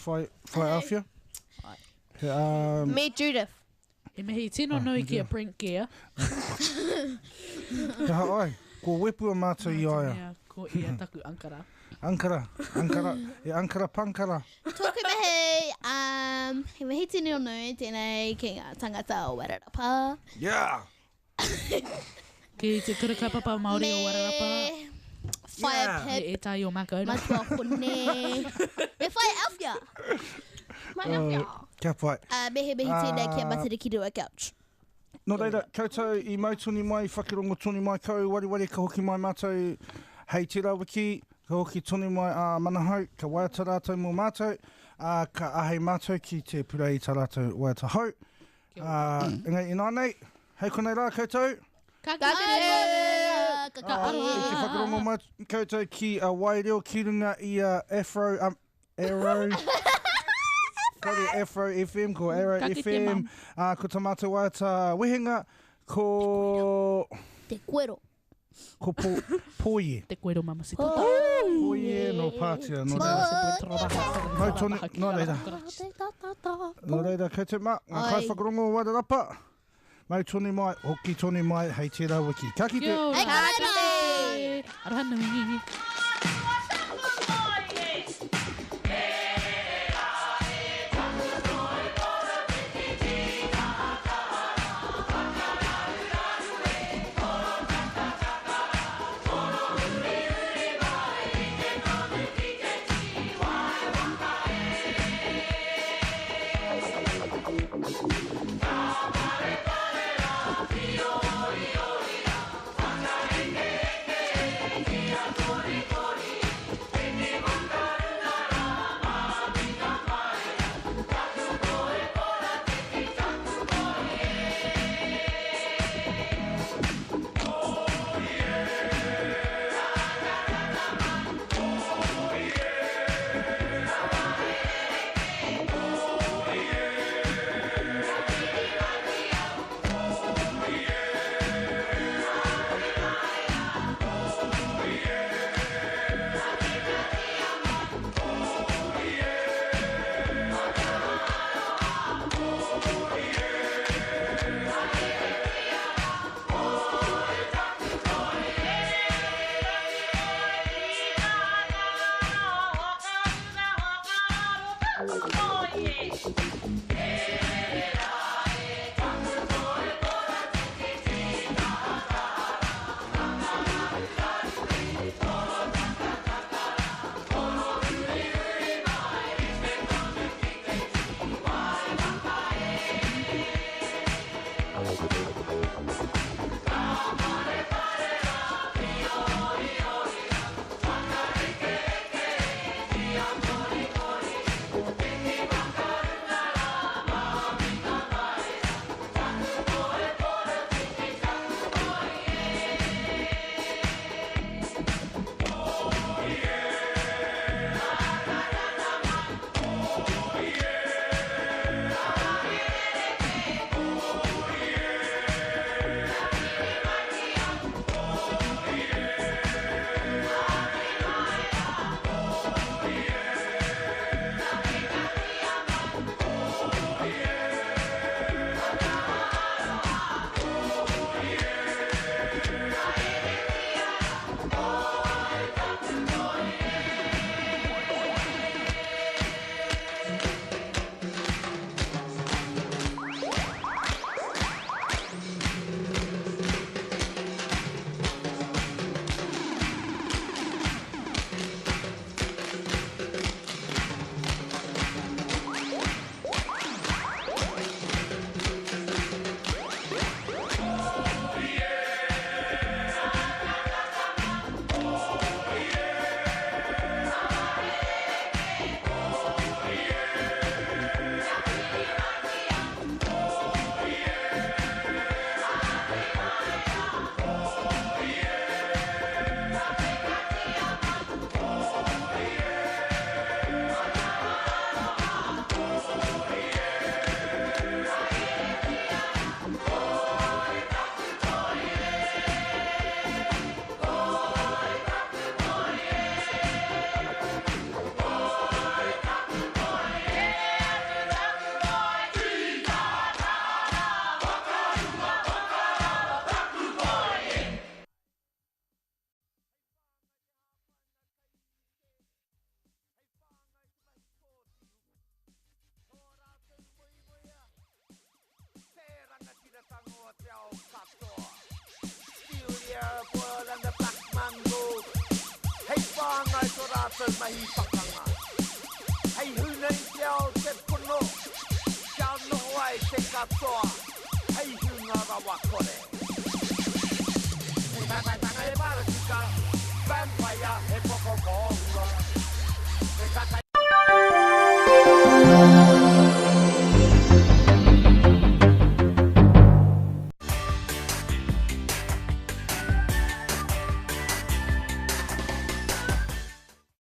whai, whai āwhia. He, um, Me Judith. He mihi tino nui ki a Brent Gear. He aha ai, kua wepua mātou i a ia. Ko ia taku ankara. Ankara, ankara, e ankara pankara. Tōku mihi, um, he mihi tino nui tēnei ki ngā tangata o Wairarapa. Yeah! Ki te Kura Kaupapa Māori o Wairarapa. Me Whaea Yeah. Me Pip, ētahi o Makaura. Matua Hone. Me Whaea Alfia. Uh, kia pai. Me he mihi tēnei ki a Ah. Matariki Rua Couch. Nō reira, koutou i mau tonu mai, i whakarongo tonu mai, kau wareware ka hoki mai mātou hei tērā wiki, ka hoki tonu mai a Manahau, ka waiata rātou mō mātou, ā, ka āhei mātou ki te purei i tā rātou waiata hou. Ā, engari inānei, hei konei rā koutou. Ka Ka kite! kite! Ka Ā, i te whakarongo mai koutou ki a Waireo ki runga i a Afro, um, Arrow. Kore Afro FM, ko Arrow Ka kite, FM. Mum. Ā, ko tā mātou waiata wehenga, ko... Te kuero. Ko po, Poie. Te kuero mamacita. Poie no Pātea. Nō reira. Mau tonu, nō reira. Nō reira, koutou mā, ngā Ai. kaiwhakarongo o Wairarapa. Mau tonu mai, hoki tonu mai, hei tērā wiki. Ka kite! Kia ora. Hei ka kite! Aroha nui. Boyle and the Black Mongo. Hei whāngai tō rātou mahi pakanga. Hei huna i te ao te pono, kia noho ai te katoa hei hunga rawakore.